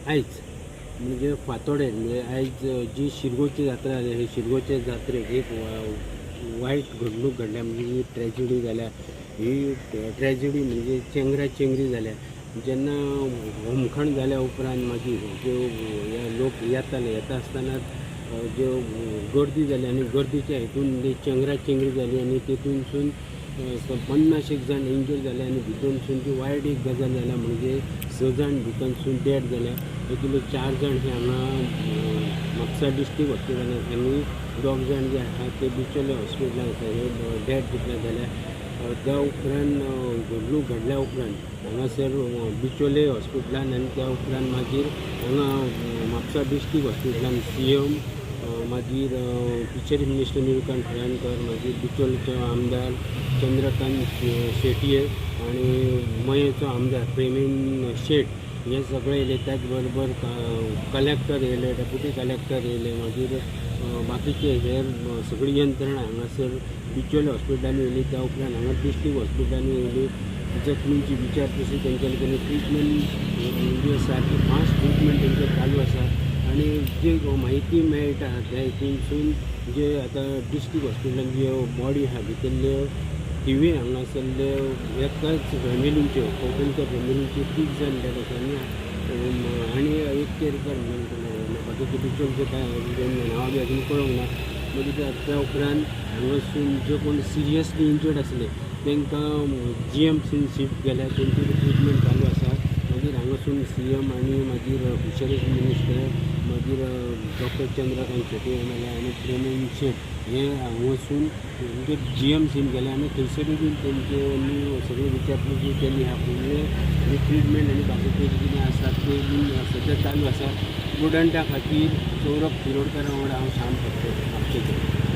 आयज म्हणजे फांतोडेर, म्हणजे आयज जी शिरगोची जात्रा जाली, ही शिरगोचे जात्रेक एक वायट घडणूक घडल्या, म्हणजे ही ट्रॅजिडी जाल्या. ही ट्रॅजिडी म्हणजे चेंगरा चेंगरी जाल्या. जेन्ना होमखण जाल्या उपरांत मागीर ज्यो हे लोक येताले, येता आसतना ज्यो गर्दी जाली आनी गर्दीच्या हितून चेंगरा चेंगरी जाली आनी तितूनसून 50 एक जाण इंजर्ड जाले आनी भितरसून ती वायट एक गजाल जाल्या, म्हणजे 6 जाण भितरसून डेड जाल्या. तातूंतले 4 जाण हे हांगा म्हापसा डिस्ट्रिक्ट हॉस्पिटलान आसा आनी 2 जाण जे आहा ते बिचोले हॉस्पिटलान आसा. हे डेड डिक्लेर जाल्या. त्या उपरांत घडणूक घडल्या उपरांत हांगासर बिचोले हॉस्पिटलान आनी त्या उपरांत मागीर हांगा म्हापसा डिस्ट्रिक्ट हॉस्पिटलान सी एम, मागीर फिशरीज मिनिस्टर निळकंठ हळर्णकर, मागीर बिचोलेचो आमदार चंद्रकांत शेटये आनी मयेचो आमदार प्रेमेंद्र शेट हे सगळे येयले. त्याच बरोबर कलेक्टर येयले, डेप्युटी कलेक्टर येयले, मागीर बाकीचे हेर सगळी यंत्रणा हांगासर बिचोले हॉस्पिटलांनी येयली. त्या उपरांत हांगा डिस्ट्रिक्ट हॉस्पिटलांनी येयली. जखमींची विचारपूस तेंच्यानी ट्रिटमेंट म्हणजे सारकी फास्ट ट्रिटमेंट तेंचे चालू आसा आनी जी म्हायती मेळटा त्या हितूनसून जे आतां डिस्ट्रिक्ट हॉस्पिटलान ज्यो बॉडी आहा भितरल्यो तिवूय हांगासरल्यो एकाच फॅमिलींच्यो, कोंकणच्या फॅमिलींच्यो 30 जाण डेड आसा आनी एक केरकर म्हणून बाकीचे बिचोलचे काय नांवां बी अजून कळोंक ना. मागीर त्या उपरांत हांगासून जे कोण सिरियसली इंजर्ड आसले तांकां जी एम सीन शिफ्ट केल्या, तेंची ट्रिटमेंट चालू आसा. मागीर हांगासून सी एम आनी मागीर फिशरीज मिनिस्टर, मागीर doctor Chandrakant Shetye M L A आनी प्रेमेंद्र शेट हे हांगासून म्हणजे जी एम सीन गेले आनी थंयसरूय बीन तेंच्यांनी सगळी विचारपूस केली आहा. म्हणजे ट्रिटमेंट आनी बाकीचें कितें आसा ते बीन सद्या चालू आसा. प्रुडंटा खातीर सौरभ शिरोडकरा वांगडा हांव श्याम फडते, म्हापशेचो.